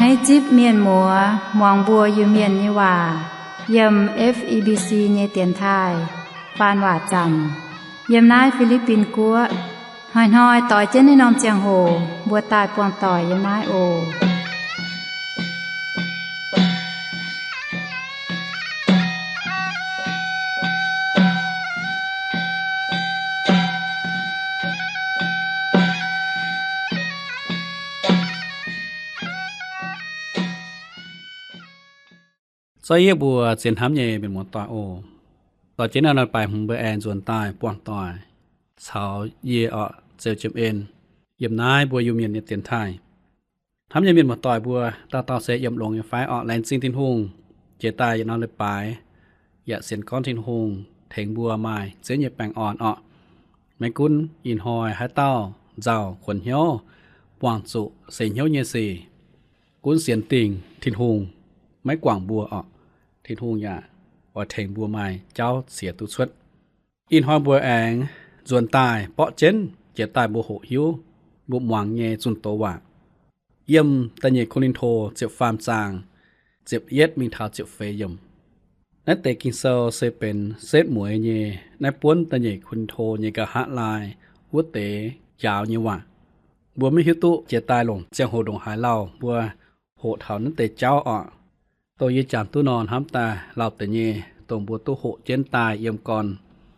Naaiv zipv mienh muoz muangx mbuo Iu-Mienh nyei waac yiem F E B C nyei dienx taaih faan waac zaamc yiem naaiv Fi^li^bin Guoqv. Hnoi-hnoi doix jienv naaiv norm ziangh hoc mbuo daaih buangh doic yiem naaiv oc. Zorqv yie mbuo zien hnamv nyei mienh muoz-doic oc. Doix jienv naaiv norm leiz-baaix hmz mbuo aengx nzuonx daaih buangh doic caux yie orqc, Zeux Jiem En, yiem naaiv mbuo Iu-Mienh nyei dienx taaih. Hnamv nyei mienh muoz-doic mbuo, dauh dauh se yiem longx nyei fai orqc? Laengz zingh Tin-Hungh jiex daaih yietc norm leiz-baaix yaac sienx gorngv Tin-Hungh tengx mbuo maaih Ziouv nyei baengh orn orqc. Maiv gunv ih hnoi haaix dauh nzauh kuonx hnyouv, buangh zuqc seix hnyouv nyei sic, gunv sienx dingc Tin-Hungh maiv guangc mbuo orqc, Tin-Hungh yaac oix tengx mbuo maaih jauv ciex duqv cuotv. Ih hnoi mbuo aengx nzuonx daaih borqv jienv jiex daaih mbuo hoqc hiuv, mbuo muangx nyei zunh doz waac yiem da'nyeic Ko^lin^to ziepc faam zaang ziepc yietv mingh taux ziepc feix yiemc. Naaiv deix Ging-Sou se benx setv mueiz nyei naaiv buonv da'nyeic Ko^lin^to nyei nqa'haav laai wuov deix njaaux nyei waac. Mbuo maiv hiuv duqv jiex daaih longc ziangh hoc ndongc haaix lauh mbuo hoqc taux naaiv deix jauv orqc. Dongh yie jangx duqv nor, hnamv daaih lauh deix nyei dongh mbuo duqv hoqc jienv daaih yiem gorn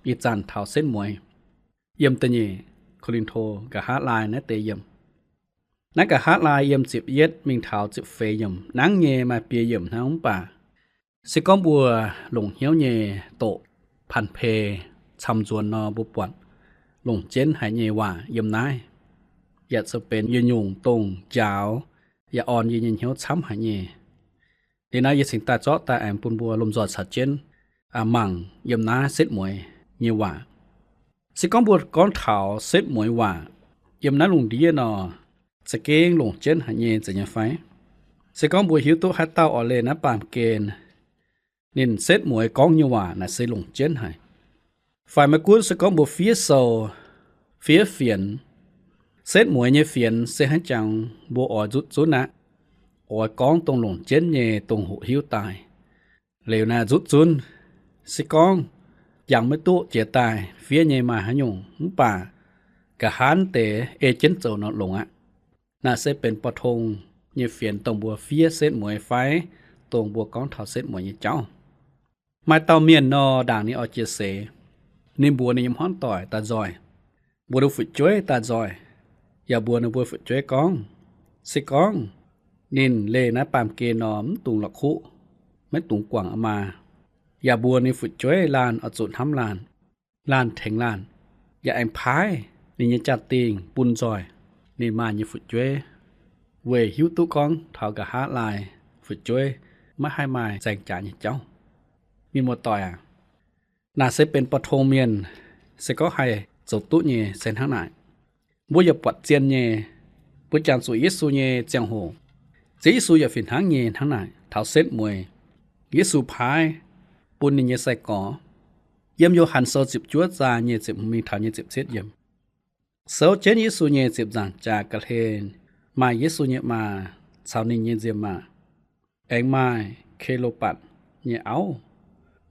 ih zanc taux setv mueiz yiem da'nyeic Ko^lin^to nqa'haav laai naaiv deix yiemc. Naaiv nqa'haav laai yiem ziepc yietv mingh taux ziepc feix yiemc nangv nyei, maaih biei yiemc hnangv. Mv baac se gorngv mbuo longc hnyouv nyei doqc, panh pei, camv nzuonx nor, mbuo buatc longc jienv haic nyei waac yiem naaiv yaac zoux benx yietc nyungc dongh njaaux yaac orn yie nyei hnyouv camv haic nyei. Liuz naaiv yie cingx daaih zorqv daaih aengx bun mbuo lomh nzoih caux jienv mangc yiem naaiv setv mueiz nyei waac. Se gorngv mbuo gorngv taux setv mueiz waac yiem naaiv lungh ndiev nor, za'gengh longc jienv haic nyei zeiz nyei fai? Se gorngv mbuo hiuv duqv haaix dauh oix leih naaiv baamh gen, ninh setv mueiz gorngv nyei waac naaic se longc jienv haic. Fai maiv gunv se gorngv mbuo fiev sou, fiev fienx, setv mueiz nyei fienx se hnangv jangx mbuo oix nzutv zunv aqv, oix gorngv dongh longc jienv nyei, dongh hoqc hiuv daaih. Liuz naaiv nzutv zunv, se gorngv jangx maiv duqv jiex daaih fiev nyei maaih haaix nyungc, mv baac nqa'haav deix ei jienv zoux nor longx aqv. Naaiv se benx bou tong nyei fienx dongh mbuo fiev setv mueiz fai dongh mbuo gorngv taux setv mueiz nyei jauv. Maaih dauh mienh nor, ndaangc ninh oix jiex seix, ninh mbuox ninh nyei hmuangv doic daaih nzoih, mbuox ninh fu'jueiv daaih nzoih, yaac mbuox ninh mbuo fu'jueiv gorngv, se gorngv ninh leih naaiv baamh gen nor, mv dungx la'kuqv, maiv dungx guangc aa maa. Yaac mbuox ninh fu'jueiv laanh oix zuqc hnamv laanh, laanh tengx laanh, yaac aengx paaiv ninh nyei jaa-dingh bun nzoih ninh maa nyei fu'jueiv, weic hiuv duqv gorngv taux nqa'haav laai fu'jueiv maiv haih maaih nzaeng jaax nyei jauv. Mienh muoz-doic aac, naaic se benx bou tong mienh se gorngv haih zoux duqv nyei se hnangv naaic. Mbuo yaac buatc zien nyei, mbuo jangx zuqc Yesu nyei ziangh hoc, Ziouv Yesu yaac fih hnangv nyei hnangv naaic taux setv mueiz. Yesu paaiv bun ninh nyei sai-gorx, yiem Yo^han Sou ziepc juov zaang nyic ziepc mingh taux nyic ziepc cietv yiemc. Souv jienv Yesu nyei ziepc nzaangc jaax ga'hlen maaih Yesu nyei maa caux ninh nyei nziex maac, aengx maaih Ke^lo^mbatc nyei auv,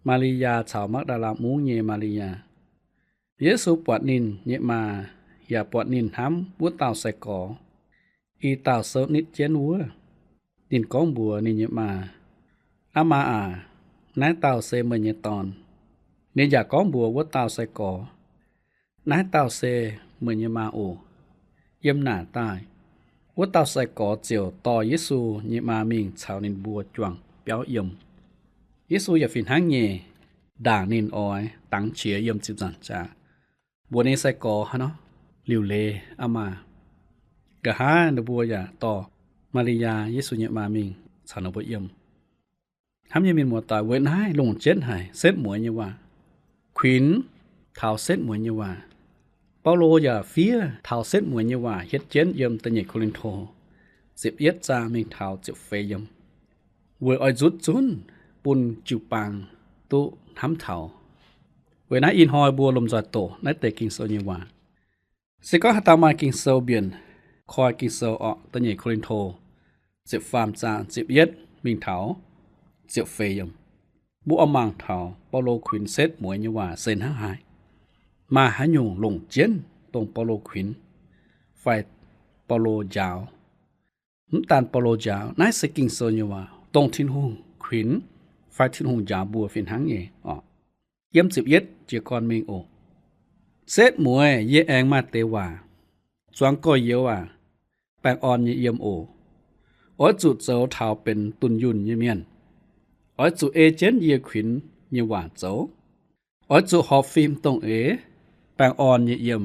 Maa^li^yaa caux Makv^daa^laa Mungv nyei Maa^li^yaa. Yesu buatc ninh nyei maa, yaac buatc ninh hnamv wuov dauh sai-gorx, i dauh souv nitv jienv wuov. Ninh gorngv mbuox ninh nyei maa, Aa maa aac, naaiv dauh se meih nyei dorn. Ninh yaac gorngv mbuox wuov dauh sai-gorx, Naaiv dauh se meih nyei maa oc. Yiem naaic daaih, wuov dauh sai-gorx ziouc dorh Yesu nyei maa mingh caux ninh mbuo juangc biauv yiem. Yesu yaac fih hnangv nyei, ndaangc ninh oix dangx qiex yiem ziepc nzaangc jaax, mbuox ninh sai-gorx hnangv nor, Liuc leiz, aa maa. Nqa'haav ninh mbuo yaac dorh Maa^li^yaa, Yesu nyei maa, mingh caux ninh mbuo yiem. Hnamv nyei mienh muoz-doic, weic naaiv longc jienv haic setv mueiz nyei waac, kuinx taux setv mueiz nyei waac. Baulo yaac fiev taux setv mueiz nyei waac hietv jienv yiem da'nyeic Ko^lin^to ziepc yietv zaang mingh taux ziepc feix yiemc, weic oix nzutv zunv bun jiu-baang duqv hnamv taux. Weic naaiv ih hnoi mbuo lomh nzoih doqc naaiv deix Ging-Sou nyei waac. Se gorngv haaix dauh maaih Ging-Sou mbienc, koi Ging-Sou orqc, da'nyeic Ko^lin^to ziepc faam zaang ziepc yietv mingh taux ziepc feix yiemc. Mbuo oix mangc taux Baulo kuinx setv mueiz nyei waac se hnangv haaix. Maaih haaix nyungc longc jienv dongh Baulo kuinx fai Baulo njaaux? Mv daan Baulo njaaux, naaiv se Ging-Sou nyei waac, dongh Tin-Hungh kuinx fai Tin-Hungh njaaux mbuo fih hnangv nyei oc. Yiem ziepc yietv jiez gorn mingh oc. Setv mueiz, yie aengx maaih deix waac. Zuangx gorx-youz aac, baengh orn nyei yiem oc. Oix zuqc zoux taux benx dunh yunh nyei mienh. Oix zuqc ei jienv yie kuinx nyei waac zoux. Oix zuqc horpc fim dongh eix, baengh orn nyei yiem.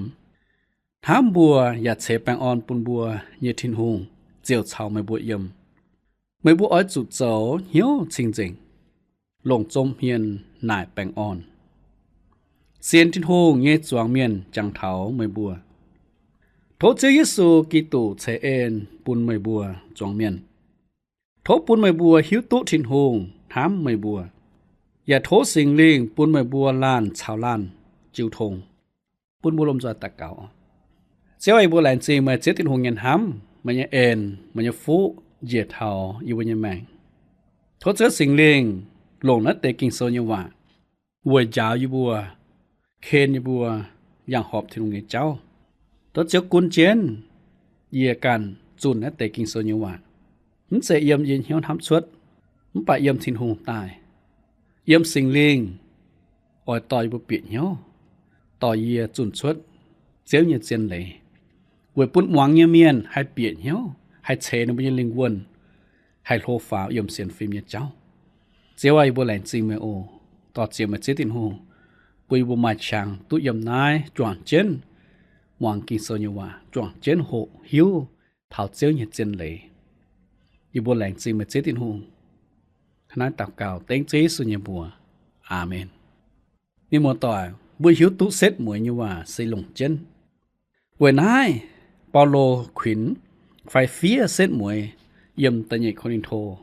Hnamv mbuo yaac ceix baengh orn bun mbuo nyei Tin-Hungh ziouc caux meih mbuo yiem. Meih mbuo oix zuqc zoux hnyouv cing-nzengc, longc zom hmien naaic baengh orn. Sienx Tin-Hungh nyei zuangx mienh jangx taux meih mbuo. Tov Ziouv Yesu Giduc ceix en bun meih mbuo zuangx mienh. Tov bun meih mbuo hiuv duqv Tin-Hungh hnamv meih mbuo, yaac tov Singx Lingh bun meih mbuo laanh caux laanh jiu tong. Bun mbuo lomh nzoih daux gaux. Ziouv, yie mbuo laengz zingh meih, Ziouv Tin-Hungh nyei hnamv, meih nyei en, meih nyei fuqv njiec taux yie mbuo nyei maengc. Tov Ziouv Singx Lingh longc naaiv deix Ging-Sou nyei waac weic njaaux yie mbuo, ken yie mbuo yangh horpc Tin-Hungh nyei jauv. Tov Ziouv gunv jienv yie ganh zunh naaiv deix Ging-Sou nyei waac, mv zeiz yiem yie hnyouv hnamv cuotv, mv baac yiem Tin-Hungh daaih, yiem Singx Lingh oix dorh yie mbuo bieqc hnyouv, dorh yie zunh cuotv Ziouv nyei zien leiz, weic bun muangx nyei mienh haih bieqc hnyouv, haih ceix ninh mbuo nyei lingh wuonh, haih hlo faaux yiem sienx fim nyei jauv. Ziouv aah, yie mbuo laengz zingh meih oc. Dorh ziex meih Ziouv Tin-Hungh bun yie mbuo maaih qangx duqv yiem naaiv juangc jienv muangx Ging-Sou nyei waac, juangc jienv hoqc hiuv taux Ziouv nyei zien leiz. Yie mbuo laengz zingh meih Ziouv Tin-Hungh. Naaiv daux gaux dengv Ziouv Yesu nyei mbuox. Aamen. Mienh muoz-doic, mbuo hiuv duqv setv mueiz nyei waac se longc jienv. Weic naaiv, Baulo kuinx fai fiev setv mueiz yiem da'nyeic Ko^lin^to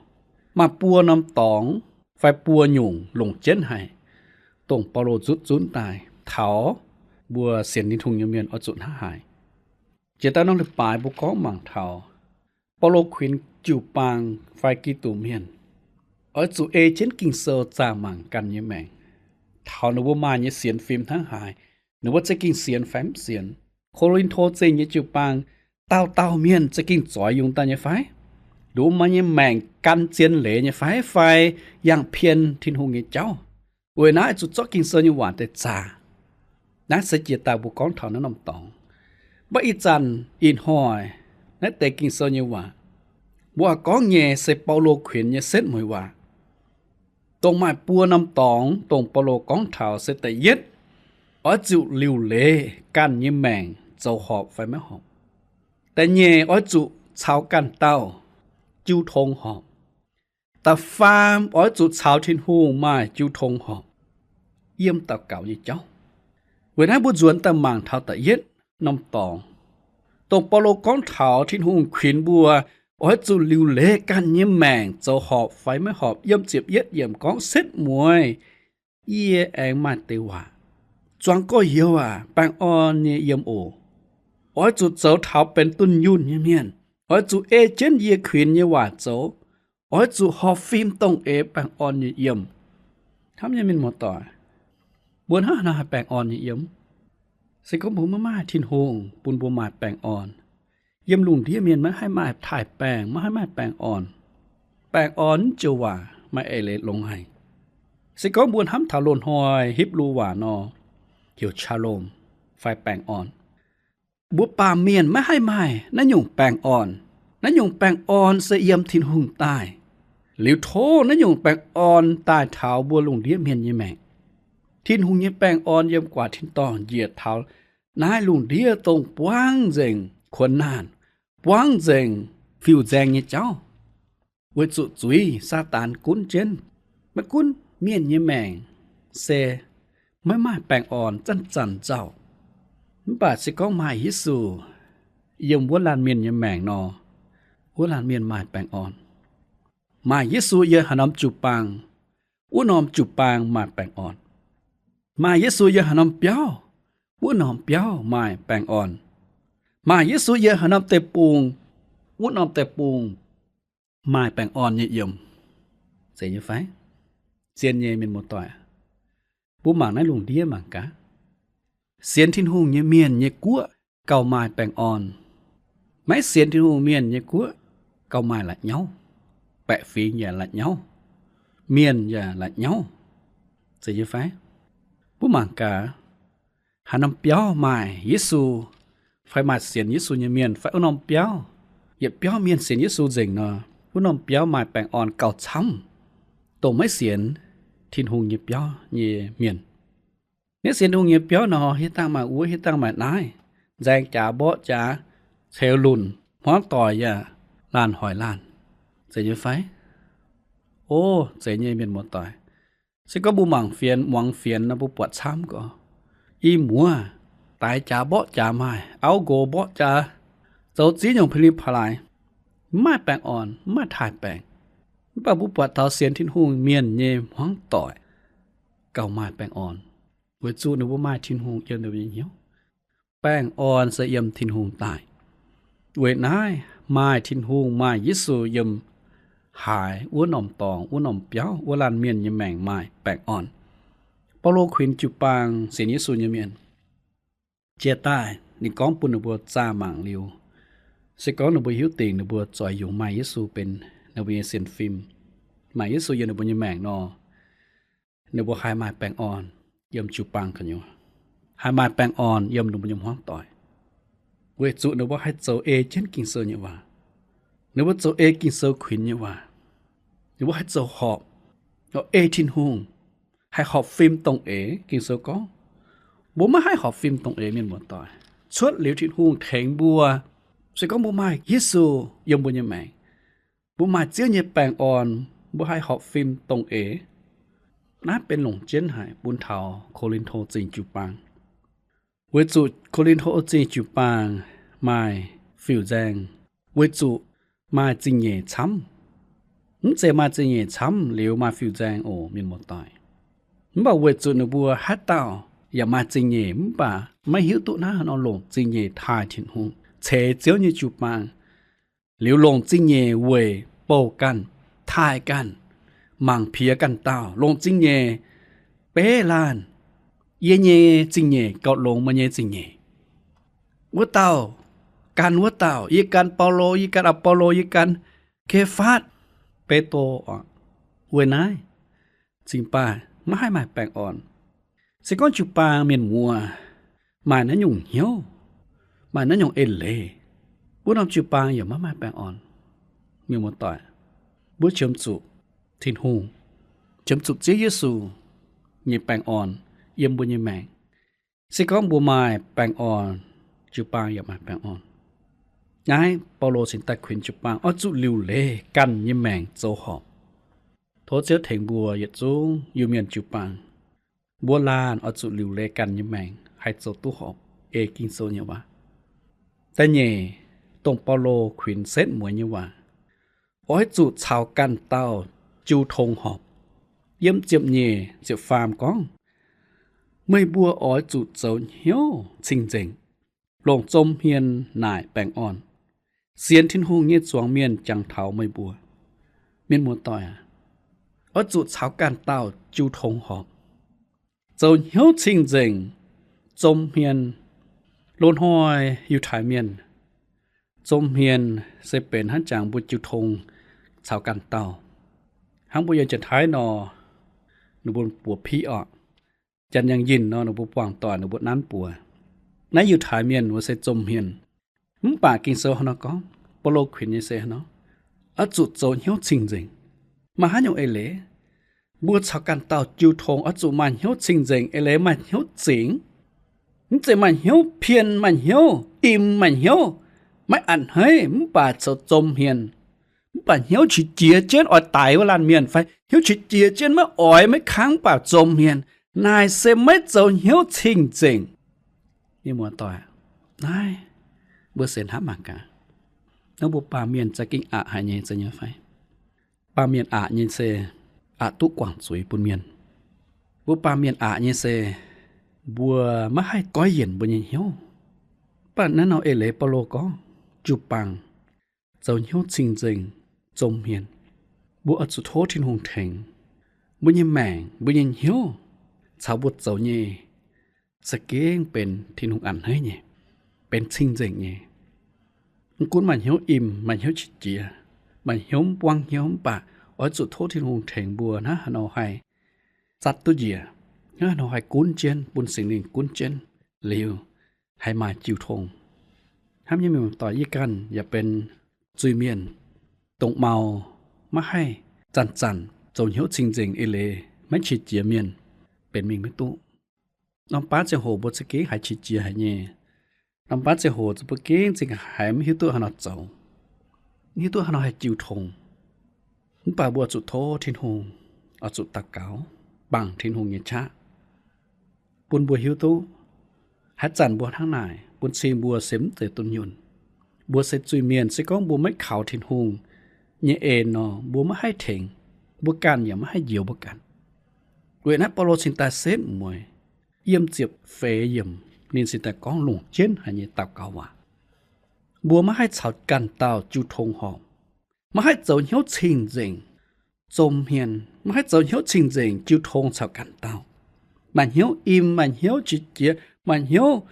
maaih buo norm dorngx fai buo nyungc longc jienv haic, dongh Baulo nzutv zunv daaih taux mbuo sienx Tin-Hungh nyei mienh oix zuqc hnangv haaix. Jiex daaih norm leiz-baaix mbuo gorngv mangc taux Baulo kuinx jiu-baang fai Giduc mienh oix zuqc ei jienv Ging-Sou zaah mangc ganh nyei maengc, taux ninh mbuo maaih nyei sienx fim hnangv haaix, ninh mbuo za'gengh sienx fai mv sienx. Ko^lin^to Zingh nyei jiu-baang dauh dauh mienh za'gengh zoix yungz daaih nyei fai? Ninh mbuo maaih nyei maengc gan zien leiz nyei fai, fai yangh pien Tin-Hungh nyei jauv? Weic naaiv zuqc zorqv Ging-Sou nyei waac deix zaah. Naaiv se jiex daaih mbuo gorngv taux naaiv norm dorngx. Mv baac ih zanc ih hnoi naaiv deix Ging-Sou nyei waac, mbuo oix gorngv nyei se Baulo kuinx nyei setv mueiz waac. Dongh maaih buo norm dorngx dongh Baulo gorngv taux se da'yietv, oix zuqc liuc leiz ganh nyei maengc zoux horpc fai maiv horpc. Da'nyeic, oix zuqc caux ganh dauh jiu tong horpc. Da'faam, oix zuqc caux Tin-Hungh maaih jiu tong horpc yiem daux gaux nyei jauv. Weic naaiv mbuo nzuonx daaih mangc taux da'yietv norm dorngx, dongh Baulo gorngv taux Tin-Hungh kuinx mbuo oix zuqc liuc leiz ganh nyei maengc zoux horpc fai maiv horpc. Yiem ziepc yietv yiemc gorngv, setv mueiz, yie aengx maaih deix waac. Zuangx gorx-youz aac, baengh orn nyei yiem oc. Oix zuqc zoux taux benx dunh yunh nyei mienh. Oix zuqc ei jienv yie kuinx nyei waac zoux. Oix zuqc horpc fim dongh eix baengh orn nyei yiem. Hnamv nyei mienh muoz-doic, mbuo hnangv haaix nor haih baengh orn nyei yiem? Se gorngv mbuo maiv maaih Tin-Hungh bun mbuo maaih baengh orn, yiem lungh ndiev mienh maiv haih maaih taaih-baengh, maiv haih maaih baengh orn. Baengh orn mv joux waac maaih eix leiz longx haic. Se gorngv mbuo hnamv taux loz-hnoi Hipv^lu waac nor, heuc shalom, fai baengh orn. Mbuo baamh mienh maiv haih maaih naaiv nyungc baengh orn. Naaiv nyungc baengh orn se yiem Tin-Hungh daaih. Liuz tov naaiv nyungc baengh orn daaih taux mbuo lungh ndiev mienh nyei maengc. Tin-Hungh nyei baengh orn yiem guaax tin-dorngh njiec taux naaiv lungh ndiev dongh buangv nzengc kuonx naanh, buangv nzengc fiuv-nzaeng nyei jauv, weic zuqc zuiz Saadaan gunv jienv. Maiv gunv mienh nyei maengc se maiv maaih baengh orn zanc-zanc nzauh, mv baac se gorngv maaih Yesu yiem wuov laanh mienh nyei maengc nor, wuov laanh mienh maaih baengh orn. Maaih Yesu yiem haaix norm jiu-baang, wuov norm jiu-baang maaih baengh orn. Maaih Yesu yiem haaix norm biauv, wuov norm biauv maaih baengh orn. Maaih Yesu yiem haaix norm deic-bung, wuov norm deic-bung maaih baengh orn nyei yiem. Zeiz nyei fai? Zien nyei, mienh muoz-doic. Mbuo mangc naaiv lungh ndiev mangc gaax. Sienx Tin-Hungh nyei mienh nyei guoqv gauh maaih baengh orn. Maiv sienx Tin-Hungh mienh nyei guoqv gauh maaih la'nyauv. Baeqc fingx yaac la'nyauv. Mienh yaac la'nyauv. Zeiz nyei fai? Mbuo mangc gaax, haaix norm biauv maaih Yesu, fai maaih sienx Yesu nyei mienh fai wuov norm biauv, yietc biauv mienh sienx Yesu nzengc nor, wuov norm biauv maaih baengh orn gauh camv dongh maiv sienx Tin-Hungh nyei biauv nyei mienh. Naaiv sienx Tin-Hungh nyei biauv nor, hiev dangh maaih wuov, hiev dangh maaih naaiv, nzaeng jaax mborqv jaax, ceux lunc, hmuangv doic yaac laanh hoic laanh. Zeiz nyei fai? O, zeiz nyei, mienh muoz-doic. Se gorngv mbuo mangc fienx, muangx fienx nor, mbuo buatc camv gorx. I muoz, daix jaax mborqv jaax maaih, auv nqox mborqv jaax, zoux ziex nyungc pa'li pa'laaix, mv maaih baengh orn, mv maaih taaih baengc. Mv baac mbuo buatc taux sienx Tin-Hungh mienh nyei hmuangv doic gauh maaih baengh orn, weic zuqc ninh mbuo maaih Tin-Hungh yiem ninh mbuo nyei hnyouv. Baengh orn se yiem Tin-Hungh daaih. Weic naaiv maaih Tin-Hungh, maaih Yesu yiem haaix, wuov norm dorngx, wuov norm biauv, wuov laanh mienh nyei maengc maaih baengh orn. Baulo kuinx jiu-baang sienx Yesu nyei mienh. Jiex daaih ninh gorngv bun ninh mbuo zaah mangc liuz, se gorngv ninh mbuo hiuv dingc ninh mbuo zoix yungz maaih Yesu benx ninh mbuo nyei sienx fim, maaih Yesu yiem ninh mbuo nyei maengc nor, ninh mbuo haih maaih baengh orn yiem jiu-baang gu'nyuoz, haih maaih baengh orn yiem ninh mbuo nyei hmuangv doic, weic zuqc ninh mbuo haih zoux ei jienv Ging-Sou nyei waac. Ninh mbuo zoux ei Ging-Sou kuinx nyei waac. Ninh mbuo haih zoux horpc, ei Tin-Hungh, haih horpc fim dongh eix. Ging-Sou gorngv, mbuo maiv haih horpc fim dongh eix, mienh muoz-doic, cuotv liuz Tin-Hungh tengx mbuo. Se gorngv mbuo maaih Yesu yiem mbuo nyei maengc, mbuo maaih Ziouv nyei baengh orn, mbuo haih horpc fim dongh eix. Naaiv benx longc jienv haic bun taux Ko^lin^to Zingh jiu-baang. Weic zuqc Ko^lin^to Zingh jiu-baang maaih fiuv-nzaeng, weic zuqc maaih zingh nyeic camv. Mv zeiz maaih zingh nyeic camv liuz maaih fiuv-nzaeng oc, mienh muoz-doic. Mv baac weic zuqc ninh mbuo haaix dauh yaac maaih zingh nyeic mv baac maiv hiuv duqv naaiv nor longc zingh nyeic taaih Tin-Hungh, ceix Ziouv nyei jiu-baang, liuz longc zingh nyeic weic bouh ganh, taaih ganh, mangc piex ganh dauh, longc zingh nyeic beiv laanh, yie nyei zingh nyeic gauh longx meih nyei zingh nyeic. Wuov dauh gan wuov dauh, yie gan Baulo, yie gan Apolo, yie gan Kefatv, Bede oc. Weic naaiv, zingh baaih maiv haih maaih baengh orn. Se gorngv jiu-baang mienh muoz maaih naaiv nyungc hnyouv, maaih naaiv nyungc eix leiz, wuov norm jiu-baang yaac maiv maaih baengh orn. Mienh muoz-doic, mbuo qiemx zuqc Tin-Hungh, qiemx zuqc Ziouv Yesu nyei baengh orn yiem mbuo nyei maengc. Se gorngv mbuo maaih baengh orn, jiu-baang yaac maaih baengh orn. Naaiv Baulo cingx daaih kuinx jiu-baang oix zuqc liuc leiz ganh nyei maengc zoux horpc. Tov Ziouv tengx mbuo yietc zungv Iu-Mienh jiu-baang, mbuo laanh oix zuqc liuc leiz ganh nyei maengc haih zoux duqv horpc, ei Ging-Sou nyei waac. Da'nyeic, dongh Baulo kuinx setv mueiz nyei waac, oix zuqc caux ganh dauh jiu tong horpc. Yiem ziepc nyeic ziepc faam gorngv, meih mbuo oix zuqc zoux hnyouv cing-nzengc, longc zom hmien naaic baengh orn. Sienx Tin-Hungh nyei zuangx mienh jangx taux meih mbuo. Mienh muoz-doic aac, oix zuqc caux ganh dauh jiu tong horpc, zoux hnyouv cing-nzengc, zom hmien. Loz-hnoi Yiutai Mienh zom hmien se benx hnangv jangx mbuo jiu tong caux ganh dauh. Hnangv mbuo yiem Janx-Taiv nor, ninh mbuo buoz piqv orqc. Janx yangh yinh nor, ninh mbuo buangh doic, ninh mbuo nanv buoz. Naaiv Yiutai Mienh wuov se zom hmien. Mv baac Ging-Sou hnangv nor gorngv, Baulo kuinx nyei se hnangv nor, oix zuqc zoux hnyouv cing-nzengc. Maaih haaix nyungc eix leiz? Mbuo caux ganh dauh jiu tong oix zuqc maaih hnyouv cing-nzengc, eix leiz maaih hnyouv zingx. Mv zeiz maaih hnyouv pien, maaih hnyouv im, maaih hnyouv maiv a'hneiv, mv baac zoux zom hmien. Mv baac hnyouv qiex jiez jienv oix daix wuov laanh mienh fai hnyouv qiex jiez jienv maiv oix maiv kangv, mv baac zom hmien. Naaic se maiv zoux hnyouv cing-nzengc. Mienh muoz-doic, naaiv mbuo se hnamv mangc gaax, naaiv mbuo baamh mienh za'gengh aqc haic nyei, zeiz nyei fai? Baamh mienh aqc nyei se aqc duqv guangc zuiz bun mienh. Mbuo baamh mienh aqc nyei se mbuo maiv haih goiv yienc mbuo nyei hnyouv. Mv baac naaiv norm eix leiz Baulo gorngv, jiu-baang zoux hnyouv cing-nzengc, zom hmien. Mbuo oix zuqc tov Tin-Hungh tengx. Mbuo nyei maengc, mbuo nyei hnyouv caux mbuo zoux nyei za'gengh benx Tin-Hungh a'hneiv nyei, benx cing-nzengc nyei. Mv gunv maaih hnyouv im, maaih hnyouv qiex jiez, maaih hnyouv mv buangv hnyouv, mv baac oix zuqc tov Tin-Hungh tengx mbuo hnangv haaix nor haih zatv duqv njiec, hnangv haaix nor haih gunv jienv, bun Singx Lingh gunv jienv liuz, haih maaih jiu tong. Hnamv nyei mienh muoz-doic, yie ganh yaac benx zuiz-mienh, dongh maux, maiv haih zanc-zanc zoux hnyouv cing-nzengc eix leiz, maiv qiex jiez mienh, benx mingh maiv duqv. Norm baav ziangh hoc mbuo za'gengh haiz qiex jiez haic nyei. Norm baav ziangh hoc mbuo gengh za'gengh haiz mv hiuv duqv haaix nor zoux, mv hiuv duqv haaix nor haih jiu tong. Mv baac mbuo zuqc tov Tin-Hungh, oix zuqc daux gaux bangc Tin-Hungh nyei qaqv, bun mbuo hiuv duqv haaix zanc mbuo hnangv naaic, bun cing mbuo se mv zeiz dunh yunh. Mbuo se zuiz-mienh, se gorngv mbuo maiv kaux Tin-Hungh nyei en nor, mbuo maiv haih tengx, mbuo ganh yaac maiv haih njoux mbuo ganh. Weic naaiv Baulo cingx daaih setv mueiz yiem ziepc feix yiemc ninh cingx daaih gorngv longc jienv haic nyei daux gaux waac. Mbuo maiv haih caux ganh dauh jiu tong horpc, maiv haih zoux hnyouv cing-nzengc zom hmien, maiv haih zoux hnyouv cing-nzengc jiu tong caux ganh dauh. Maaih hnyouv im, maaih hnyouv qiex jiez, maaih hnyouv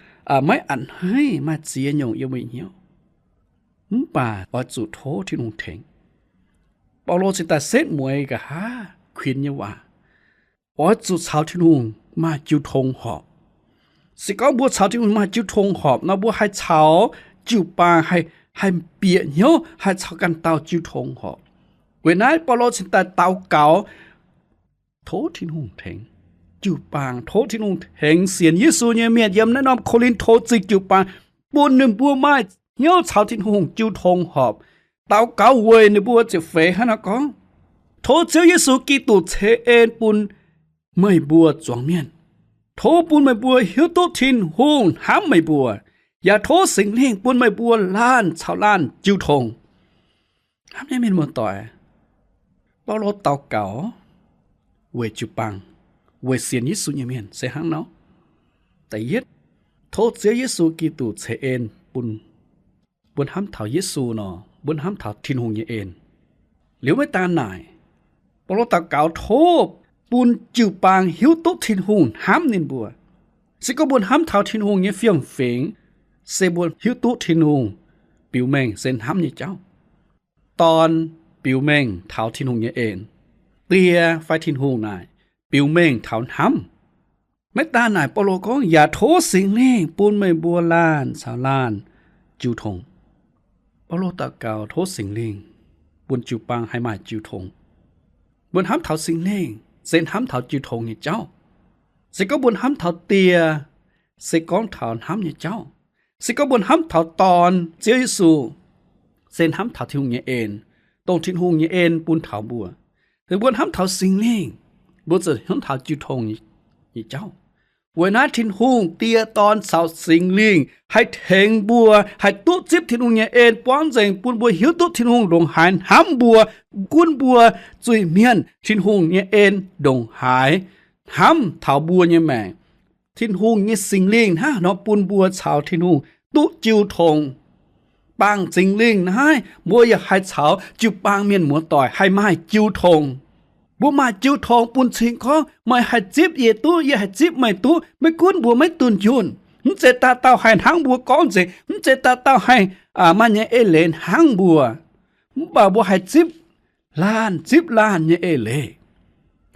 maiv a'hneiv, maaih ziex nyungc yiem meih hnyouv. Mv baac oix zuqc tov Tin-Hungh tengx. Baulo cingx daaih setv mueiz nqa'haav kuinx nyei waac, oix zuqc caux Tin-Hungh maaih jiu tong horpc. Se gorngv mbuo caux Tin-Hungh maaih jiu tong horpc nor, mbuo haih caux jiu-baang haih, haih bieqc hnyouv, haih caux ganh dauh jiu tong horpc. Weic naaiv Baulo cingx daaih daux gaux tov Tin-Hungh tengx jiu-baang, tov Tin-Hungh tengx sienx Yesu nyei mienh yiem naaiv norm Ko^lin^to Zingh jiu-baang, bun ninh mbuo maaih hnyouv caux Tin-Hungh jiu tong horpc. Daux gaux weic ninh mbuo ziepc feix hnangv naaiv gorngv, tov Ziouv Yesu Giduc ceix en bun meih mbuo zuangx mienh. Tov bun meih mbuo hiuv duqv Tin-Hungh hnamv meih mbuo, yaac tov Singx Lingh bun meih mbuo laanh caux laanh jiu tong. Hnamv nyei mienh muoz-doic, Baulo daux gaux weic jiu-baang, weic sienx Yesu nyei mienh se hnangv nor. Da'yietv, tov Ziouv Yesu Giduc ceix en bun mbuo hnamv taux Yesu nor, mbuo hnamv taux Tin-Hungh nyei en. Liuz maiv daan naaic, Baulo daux gaux tov bun jiu-baang hiuv duqv Tin-Hungh hnamv ninh mbuo. Se gorngv mbuo hnamv taux Tin-Hungh nyei fiem-fingx, se mbuo hiuv duqv Tin-Hungh biux mengh se hnamv nyei jauv. Dorn biux mengh taux Tin-Hungh nyei en. Die fai Tin-Hungh naaic biux mengh taux hnamv. Maiv daan naaic, Baulo gorngv, yaac tov Singx Lingh bun meih mbuo laanh caux laanh jiu tong. Baulo daux gaux tov Singx Lingh bun jiu-baang haih maaih jiu tong. Mbuo hnamv taux Singx Lingh se hnamv taux jiu tong nyei jauv. Se gorngv mbuo hnamv taux Die, se gorngv taux hnamv nyei jauv. Se gorngv mbuo hnamv taux Dorn, Ziouv Yesu, se hnamv taux Tin-Hungh nyei en, dongh Tin-Hungh nyei en bun taux mbuo. Se mbuo hnamv taux Singx Lingh, mbuo ziouc hnamv taux jiu tong nyei jauv. Weic naaiv Tin-Hungh Die, Dorn caux Singx Lingh haih tengx mbuo haih duqv zipv Tin-Hungh nyei en buangv nzengc, bun mbuo hiuv duqv Tin-Hungh ndongc haaix hnamv mbuo, gunv mbuo zuiz-mienh, Tin-Hungh nyei en ndongc haaix hnamv taux mbuo nyei maengc. Tin-Hungh nyei Singx Lingh hnangv haaix nor bun mbuo caux Tin-Hungh duqv jiu tong. Bangc Singx Lingh naaiv, mbuo yaac haih caux jiu-baang mienh muoz-doic haih maaih jiu tong. Mbuo maaih jiu tong bun cing gorngv meih haih zipv yie duqv, yie haih zipv meih duqv. Maiv gunv mbuo maiv dunh yunh, mv zeiz dauh dauh haih hnangv mbuo gorngv nzengc, mv zeiz dauh dauh haih maaih nyei eix leiz hnangv mbuo, mv baac mbuo haih zipv laanh zipv laanh nyei eix leiz.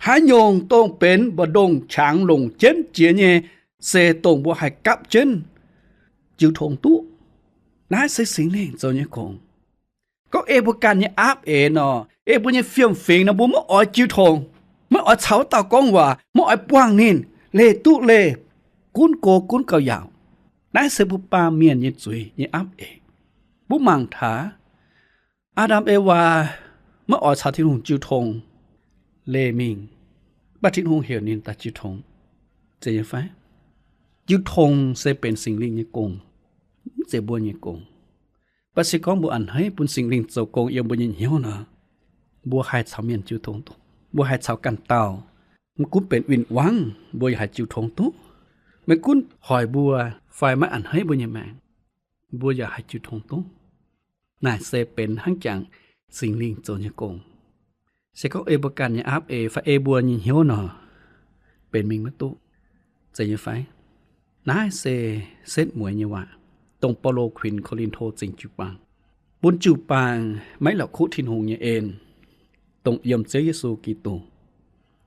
Haaix nyungc dongh benx mbu'ndongx qangx longc jienv jiex nyei, se dongh mbuo haih gapv jienv jiu tong duqv. Naaiv se Singx Lingh zoux nyei gong. Gorngv ei mbuo ganh nyei aapv eix nor, ei mbuo nyei fiem-fingx nor, mbuo maiv oix jiu tong, maiv oix caux wuov dauh gorngv waac, maiv oix buangh ninh, leih duqv leih, gunv go gunv gauh yaauc. Naaiv se mbuo baamh mienh nyei zuiz nyei aapv eix. Mbuo mangc taux Aa^ndam Ewaa maiv oix caux Tin-Hungh jiu tong, leih mingh, mv baac Tin-Hungh heuc ninh daaih jiu tong. Zeiz nyei fai? Jiu tong se benx Singx Lingh nyei gong, mv zeiz mbuo nyei gong. Mv baac se gorngv mbuo a'hneiv bun Singx Lingh zoux gong yiem mbuo nyei hnyouv nor, mbuo haih caux mienh jiu tong duqv, mbuo haih caux ganh dauh, mv gunv benx win-wangv, mbuo yaac haih jiu tong duqv. Maiv gunv hoic mbuo fai maiv a'hneiv mbuo nyei maengc, mbuo yaac haih jiu tong duqv. Naaic se benx hnangv jangx Singx Lingh zoux nyei gong. Se gorngv ei mbuo ganh nyei aapv ei fai ei mbuo nyei hnyouv nor, benx mingh maiv duqv. Zeiz nyei fai? Naaiv se setv mueiz nyei waac, dongh Baulo kuinx Ko^lin^to Zingh jiu-baang, bun jiu-baang maiv la'kuqv Tin-Hungh nyei en, dongh yiem Ziouv Yesu Giduc.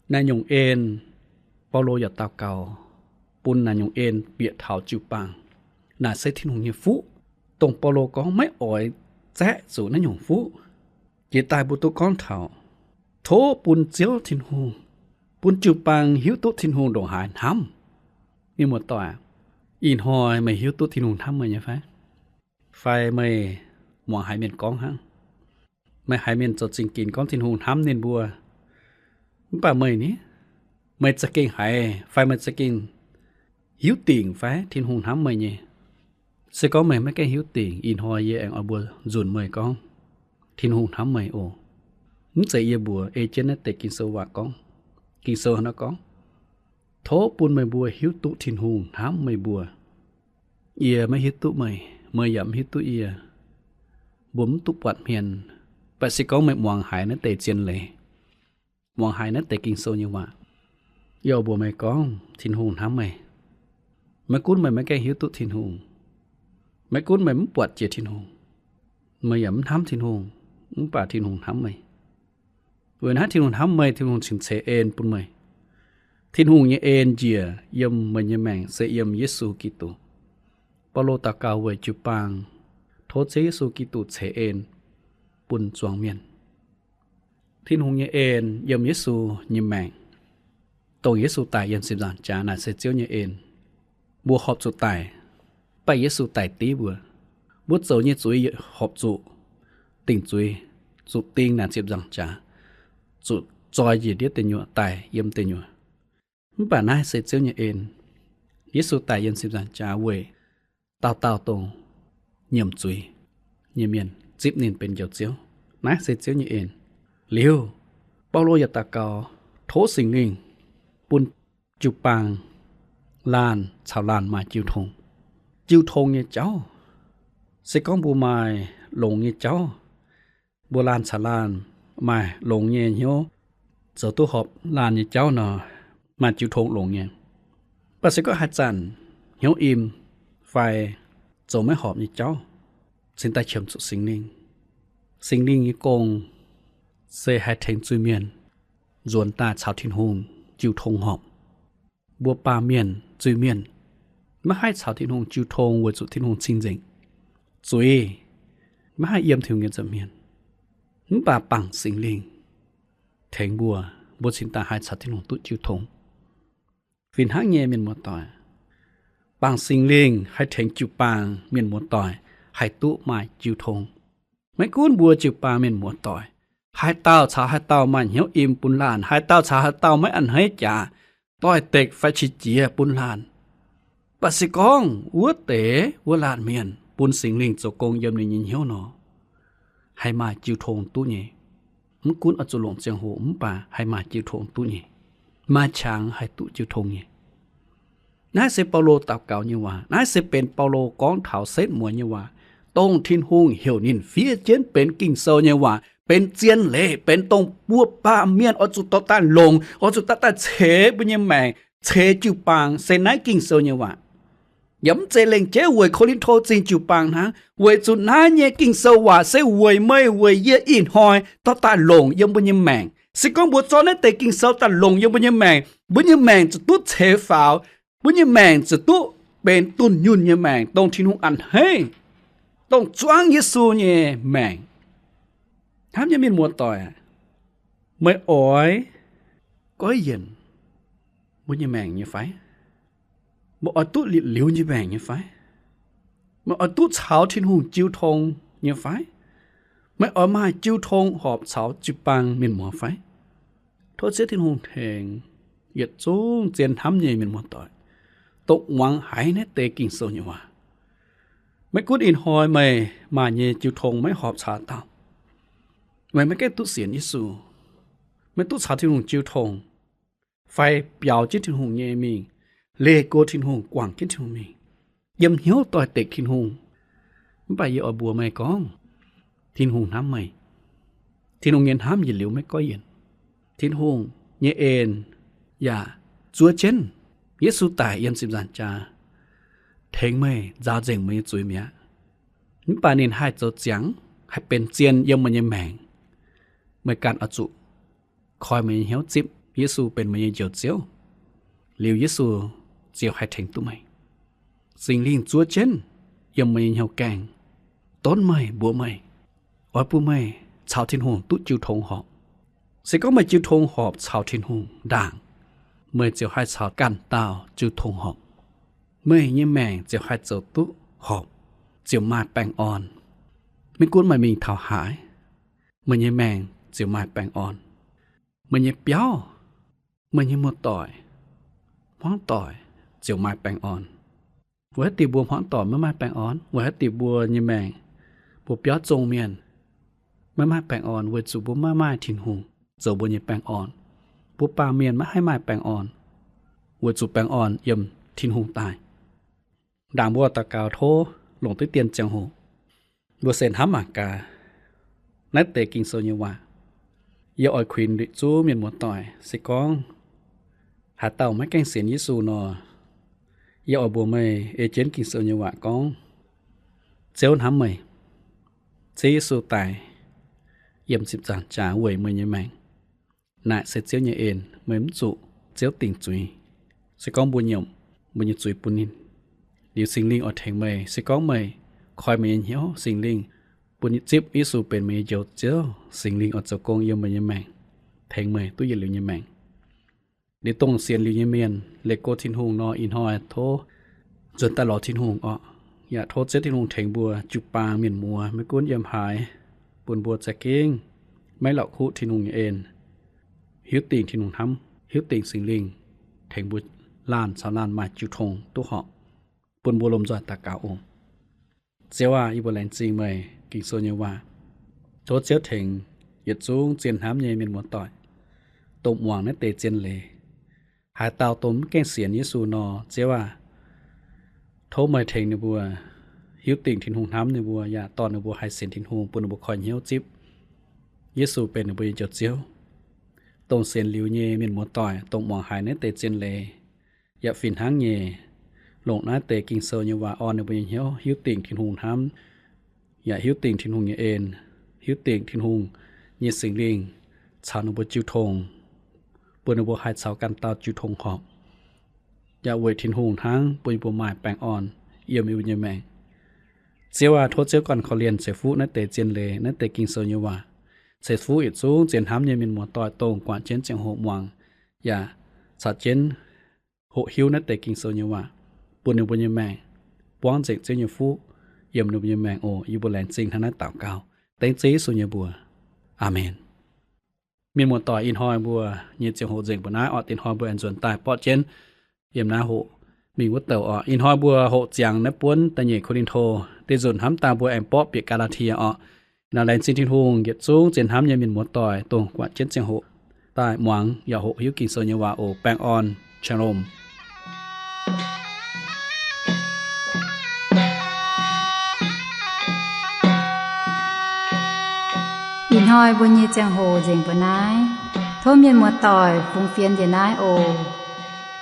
Naaiv nyungc en, Baulo yaac daux gaux bun naaiv nyungc en bieqc taux jiu-baang. Naaiv se Tin-Hungh nyei fuqv, dongh Baulo gorngv maiv oix zaeqv zuqc naaiv nyungc fuqv. Jiex daaih mbuo duqv gorngv taux, tov bun Ziouv Tin-Hungh, bun jiu-baang hiuv duqv Tin-Hungh ndongc haaix hnamv. Mienh muoz-doic, ih hnoi meih hiuv duqv Tin-Hungh hnamv meih nyei fai? Fai meih muangx haiz mienh gorngv hnangv? Meih haiz mienh zoux zingh ginx gorngv Tin-Hungh hnamv ninh mbuo, mv baac meih ni, meih za'gengh haiz fai meih za'gengh hiuv dingc fai Tin-Hungh hnamv meih nyei? Se gorngv meih maiv gaengh hiuv dingc, ih hnoi yie aengx oix mbuox nzunc meih gorngv, Tin-Hungh hnamv meih oc. Mv zeiz yie mbuox, ei jienv naaiv deix Ging-Sou waac gorngv. Ging-Sou hnangv naaiv gorngv, tov bun meih mbuo hiuv duqv Tin-Hungh hnamv meih mbuo. Yie maiv hiuv duqv meih, meih yaac mv hiuv duqv yie. Mbuo mv duqv buatc hmien, mv baac se gorngv meih muangx haiz naaiv deix zien leiz, muangx haiz naaiv deix Ging-Sou nyei waac, yie oix mbuox meih gorngv, Tin-Hungh hnamv meih. Maiv gunv meih maiv gaengh hiuv duqv Tin-Hungh, maiv gunv meih mv buatc jiex Tin-Hungh, meih yaac mv hnamv Tin-Hungh, mv baac Tin-Hungh hnamv meih. Weic naaiv Tin-Hungh hnamv meih, Tin-Hungh cingx ceix en bun meih. Tin-Hungh nyei en njiec yiem meih nyei maengc se yiem Yesu Giduc. Baulo daux gaux weic jiu-baang, tov Ziouv Yesu Giduc ceix en bun zuangx mienh. Tin-Hungh nyei en yiem Yesu nyei maengc, dongh Yesu daic yiem ziepc nzaangc jaax naaic se Ziouv nyei en. Mbuo horpc zuqc daic, baac Yesu daic div mbuo. Mbuo zoux nyei zuiz horpc zuqc dingc zuiz, zuqc ding naaic ziepc nzaangc jaax, zuqc zoi njiec ndiev deic nyuoqc daic yiem deic nyuoqc. Mv baac naaiv se Ziouv nyei en. Yesu daic yiem ziepc nzaangc jaax weic dauh dauh dongh nyiemc zuiz nyei mienh zipv ninh benx Njoux Ziouv. Naaiv se Ziouv nyei en. Liuz, Baulo yaac daux gaux tov Singx Lingh bun jiu-baang laanh caux laanh maaih jiu tong. Jiu tong nyei jauv, se gorngv mbuo maaih longx nyei jauv, mbuo laanh caux laanh maaih longx nyei hnyouv, zoux duqv horpc laanh nyei jauv nor, maaih jiu tong longx nyei. Mv baac se gorngv haaix zanc hnyouv im fai zoux maiv horpc nyei jauv, cingx daaih qiemx zuqc Singx Lingh. Singx Lingh nyei gong se haih tengx zuiz-mienh nzuonx daaih caux Tin-Hungh jiu tong horpc. Mbuo baamh mienh, zuiz-mienh, maiv haih caux Tin-Hungh jiu tong weic zuqc Tin-Hungh cing-nzengc. Zuiz maiv haih yiem Tin-Hungh nyei nza'hmien. Mv baac bangc Singx Lingh tengx mbuo, mbuo cingx daaih haih caux Tin-Hungh duqv jiu tong. Fih hnangv nyei, mienh muoz-doic, bangc Singx Lingh haih tengx jiu-baang mienh muoz-doic haih duqv maaih jiu tong. Maiv gunv mbuo jiu-baang mienh muoz-doic, haaix dauh caux haaix dauh maaih hnyouv im bun laanh, haaix dauh caux haaix dauh maiv a'hneiv jaax, doix-dekc fai qiex jiez bun laanh, mv baac se gorngv wuov deix wuov laanh mienh bun Singx Lingh zoux gong yiem ninh nyei hnyouv nor, haih maaih jiu tong duqv nyei. Mv gunv oix zuqc longc ziangh hoc mv baac haih maaih jiu tong duqv nyei. Maaih qangx haih duqv jiu tong nyei. Naaiv se Baulo daux gaux nyei waac. Naaiv se benx Baulo gorngv taux setv mueiz nyei waac, dongh Tin-Hungh heuc ninh fiev jienv benx Ging-Sou nyei waac, benx zien leiz, benx dongh mbuo baamh mienh oix zuqc dorh daaih longc, oix zuqc dorh daaih ceix mbuo nyei maengc, ceix jiu-baang, se naaiv Ging-Sou nyei waac. Yaac mv zeiz lengc jeiv weic Ko^lin^to Zingh jiu-baang hnangv. Weic zuqc naaiv nyei Ging-Sou waac se weic meih weic yie ih hnoi dorh daaih longc yiem mbuo nyei maengc. Se gorngv mbuo zorqv naaiv deix Ging-Sou daaih longc yiem mbuo nyei maengc, mbuo nyei maengc ziouc duqv ceix faaux. Mbuo nyei maengc ziouc duqv benx dunh yunh nyei maengc, dongh Tin-Hungh a'hneiv, dongh zuangv Yesu nyei maengc. Hnamv nyei mienh muoz-doic, meih oix goiv yienc mbuo nyei maengc nyei fai? Meih oix duqv liuc liuz nyei maengc nyei fai? Meih oix duqv caux Tin-Hungh jiu tong nyei fai? Meih oix maaih jiu tong horpc caux jiu-baang mienh muoz fai? Tov Ziouv Tin-Hungh tengx yietc zungv zien hnamv nyei mienh muoz-doic, dongh muangx haiz naaiv deix Ging-Sou nyei waac. Maiv gunv ih hnoi meih maaih nyei jiu tong maiv horpc caux dauh, meih maiv gaengh duqv sienx Yesu, maiv duqv caux Tin-Hungh jiu tong, fai biaux jienv Tin-Hungh nyei mingh, leih go Tin-Hungh, guangc jienv Tin-Hungh mingh, yiem hnyouv doix-dekc Tin-Hungh, mv baac yie oix mbuox meih gorngv, Tin-Hungh hnamv meih. Tin-Hungh nyei hnamv yietc liuz maiv goiv yienc. Tin-Hungh nyei en yaac zuov jienv Yesu daic yiem ziepc nzaangc jaax, tengx meih nzaaux nzengc meih nyei zuiz mi'aqv. Mv baac ninh haih zoux ziangx, haih benx zien yiem meih nyei maengc. Meih ganh oix zuqc koi meih nyei hnyouv zipv Yesu benx meih nyei Njoux Ziouv, liuz Yesu ziouc haih tengx duqv meih. Singx Lingh zuov jienv yiem meih nyei hnyouv gaengh, donv meih, mbuox meih, oix bun meih caux Tin-Hungh duqv jiu tong horpc. Se gorngv meih jiu tong horpc caux Tin-Hungh ndaangc, meih ziouc haih caux ganh dauh jiu tong horpc. Meih nyei maengc ziouc haih zoux duqv horpc, ziouc maaih baengh orn. Maiv gunv meih mingh taux haaix, meih nyei maengc ziouc maaih baengh orn. Meih nyei biauv, meih nyei muoz-doic, hmuangv doic ziouc maaih baengh orn. Weic haaix diuc mbuo hmuangv doic maiv maaih baengh orn? Weic haaix diuc mbuo nyei maengc, mbuo biauv zongh mienh maiv maaih baengh orn? Weic zuqc mbuo maiv maaih Tin-Hungh zoux mbuo nyei baengh orn. Mbuo baamh mienh maiv haih maaih baengh orn, weic zuqc baengh orn yiem Tin-Hungh daaih. Ndaangc mbuo daux gaux tov longc diqv dien ziangh hoc, mbuo se hnamv mangc gaax naaiv deix Ging-Sou nyei waac. Yie oix kuinx yietc zungv mienh muoz-doic, se gorngv haaix dauh maiv gaengh sienx Yesu nor, yie oix mbuox meih ei jienv Ging-Sou nyei waac gorngv, Ziouv hnamv meih. Ziouv Yesu daic yiem ziepc nzaangc jaax weic meih nyei maengc. Naaic se Ziouv nyei en, meih mv zuqc Ziouv dingc zuiz. Se gorngv mbuo nyiemc mbuo nyei zuiz bun ninh, liuz Singx Lingh oix tengx meih. Se gorngv meih koi meih nyei hnyouv, Singx Lingh bun zipv Yesu benx meih nyei Njoux Ziouv, Singx Lingh oix zoux gong yiem meih nyei maengc, tengx meih duqv yietc liuz nyei maengc. Liuz dongh sienx liuz nyei mienh leih go Tin-Hungh nor, ih hnoi tov nzuonx daaih lorz Tin-Hungh orqc. Yaac tov Ziouv Tin-Hungh tengx mbuo jiu-baang mienh muoz, maiv gunv yiem haaix, bun mbuo za'gengh maiv la'kuqv Tin-Hungh nyei en, hiuv dingc Tin-Hungh hnamv, hiuv dingc Singx Lingh tengx mbuo laanh caux laanh maaih jiu tong duqv horpc. Bun mbuo lomh nzoih daux gaux oc. Ziouv aah! Yie mbuo laengz zingh meih Ging-Sou nyei waac. Tov Ziouv tengx yietc zungv zien hnamv nyei mienh muoz-doic, dongh muangx naaiv deix zien leiz. Haaix dauh dongh mv gaengh sienx Yesu nor, Ziouv aah! Tov meih tengx ninh mbuo hiuv dingc Tin-Hungh hnamv ninh mbuo, yaac dorh ninh mbuo haih sienx Tin-Hungh, bun ninh mbuo koi hnyouv zipv Yesu benx ninh mbuo nyei Njoux Ziouv. Dongh sienx liuz nyei mienh muoz-doic, dongh muangx haiz naaiv deix zien leiz, yaac fih hnangv nyei longc naaiv deix Ging-Sou nyei waac orn ninh mbuo nyei hnyouv, hiuv dingc Tin-Hungh hnamv, yaac hiuv dingc Tin-Hungh nyei en, hiuv dingc Tin-Hungh nyei Singx Lingh caux ninh mbuo jiu tong, bun ninh mbuo haih caux ganh dauh jiu tong horpc, yaac weic Tin-Hungh hnangv bun yie mbuo maaih baengh orn yiem yie mbuo nyei maengc. Ziouv aah! Tov Ziouv ganh korv-lienh ceix fuqv naaiv deix zien leiz, naaiv deix Ging-Sou nyei waac, ceix fuqv yietc zungv zien hnamv nyei mienh muoz-doic, dongh guangc jienv ziangh hoc muangx, yaac caux jienv hoqc hiuv naaiv deix Ging-Sou nyei waac, bun ninh mbuo nyei maengc buangv nzengc Ziouv nyei fuqv yiem ninh mbuo nyei maengc oc. Yie mbuo laengz zingh hnangv naaiv daux gaux dengv Ziouv Yesu nyei mbuox. Aamen. Mienh muoz-doic, ih hnoi mbuo nyei ziangh hoc nzengc mbuo naaiv orqc. Ih hnoi mbuo aengx nzuonx daaih borqv jienv yiem naaiv hoqc mingh wuov douc orqc. Ih hnoi mbuo hoqc ziangx naaiv buonv da'nyeic Ko^lin^to. Da'nzunc hnamv daaih mbuo aengx borqv bieqc Gaa^laa^tie orqc. Naaiv laengz zingh Tin-Hungh yietc zungv zien hnamv nyei mienh muoz-doic, dongh guangc jienv ziangh hoc daaih muangx yaac hoqc hiuv Ging-Sou nyei waac oc. Baengh orn. Shalom. Ih hnoi mbuo nyei ziangh hoc nzengc mbuo naaiv. Tov mienh muoz-doic fungx fienx njiec naaiv oc.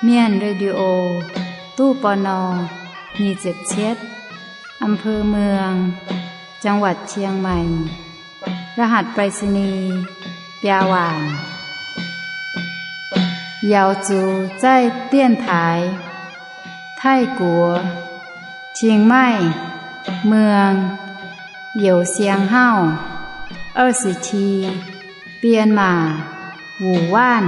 Mienh Radio, ตู้ ปณ. nyic ziepc cietv, อำเภอเมือง จังหวัดเชียงใหม่ รหัสไปรษณีย์ biaa waanc. 瑶族在电台 Taiv-Guoqv, Chiang Mai, เมือง Youz Siang Hauv, 二十七, Bienh Maac, Wuoqc Waanv.